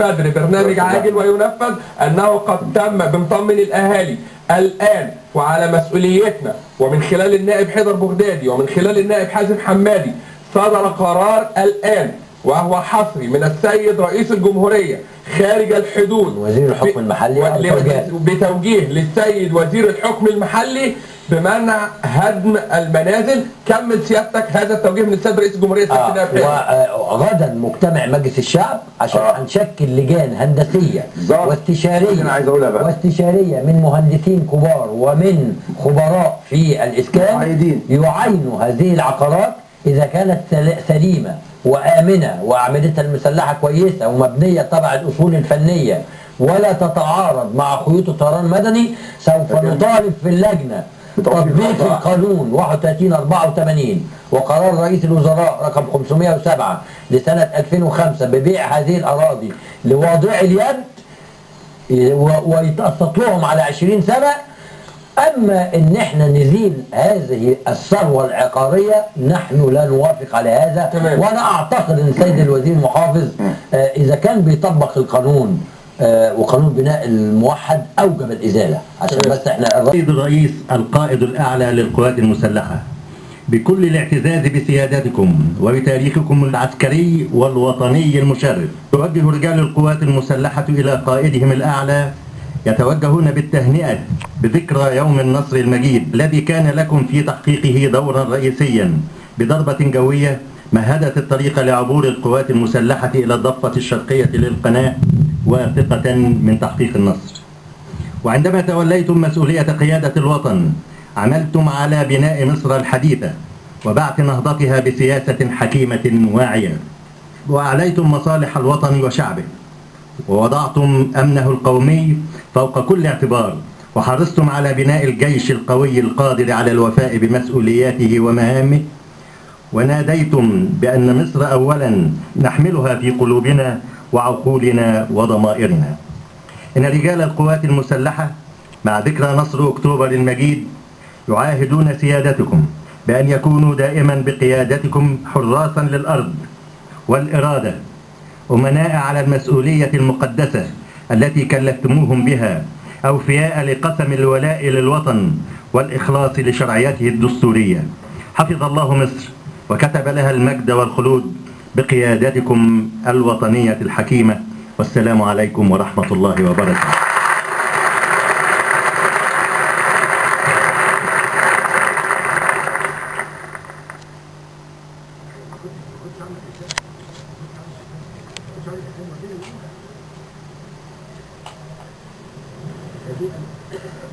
البدر برنامج عاجل وينفذ، أنه قد تم بنطمن الأهالي الآن وعلى مسؤوليتنا ومن خلال النائب حيدر بغدادي ومن خلال النائب حازم حمادي صدر قرار الآن وهو حصري من السيد رئيس الجمهورية خارج الحدود وزير الحكم المحلي بتوجيه للسيد وزير الحكم المحلي بمنع هدم المنازل. كمل سيادتك هذا التوجيه من السيد رئيس الجمهورية. وغدا مجتمع مجلس الشعب عشان هنشكل لجان هندسية واستشارية من مهندسين كبار ومن خبراء في الإسكان يعينوا هذه العقارات إذا كانت سليمة وآمنة وأعمدتها المسلحة كويسة ومبنية طبعا الأصول الفنية ولا تتعارض مع خيوط الطيران المدني، سوف نطالب في اللجنة تطبيق القانون 31/84 وقرار رئيس الوزراء رقم 507 لسنة 2005 ببيع هذه الأراضي لواضع اليد ويتقسط لهم على 20 سنة. أما إن إحنا نزيل هذه الثروة العقارية نحن لا نوافق على هذا. وأنا أعتقد إن السيد الوزير المحافظ إذا كان بيطبق القانون وقانون بناء الموحد أوجب الإزالة عشان بس إحنا. السيد الرئيس القائد الأعلى للقوات المسلحة، بكل الاعتزاز بسيادتكم وبتاريخكم العسكري والوطني المشرف، يوجه رجال القوات المسلحة إلى قائدهم الأعلى يتوجهون بالتهنئة بذكرى يوم النصر المجيد الذي كان لكم في تحقيقه دورا رئيسيا بضربة جوية مهدت الطريق لعبور القوات المسلحة إلى الضفة الشرقية للقناة واثقة من تحقيق النصر. وعندما توليتم مسؤولية قيادة الوطن عملتم على بناء مصر الحديثة وبعث نهضتها بسياسة حكيمة واعية، وأعليتم مصالح الوطن وشعبه ووضعتم أمنه القومي فوق كل اعتبار، وحرصتم على بناء الجيش القوي القادر على الوفاء بمسؤولياته ومهامه، وناديتم بأن مصر أولا نحملها في قلوبنا وعقولنا وضمائرنا. إن رجال القوات المسلحة مع ذكرى نصر أكتوبر المجيد يعاهدون سيادتكم بأن يكونوا دائما بقيادتكم حراسا للأرض والإرادة، أمناء على المسؤولية المقدسة التي كلفتموهم بها، أوفياء لقسم الولاء للوطن والإخلاص لشرعيته الدستورية. حفظ الله مصر وكتب لها المجد والخلود بقيادتكم الوطنية الحكيمة، والسلام عليكم ورحمة الله وبركاته. Thank you.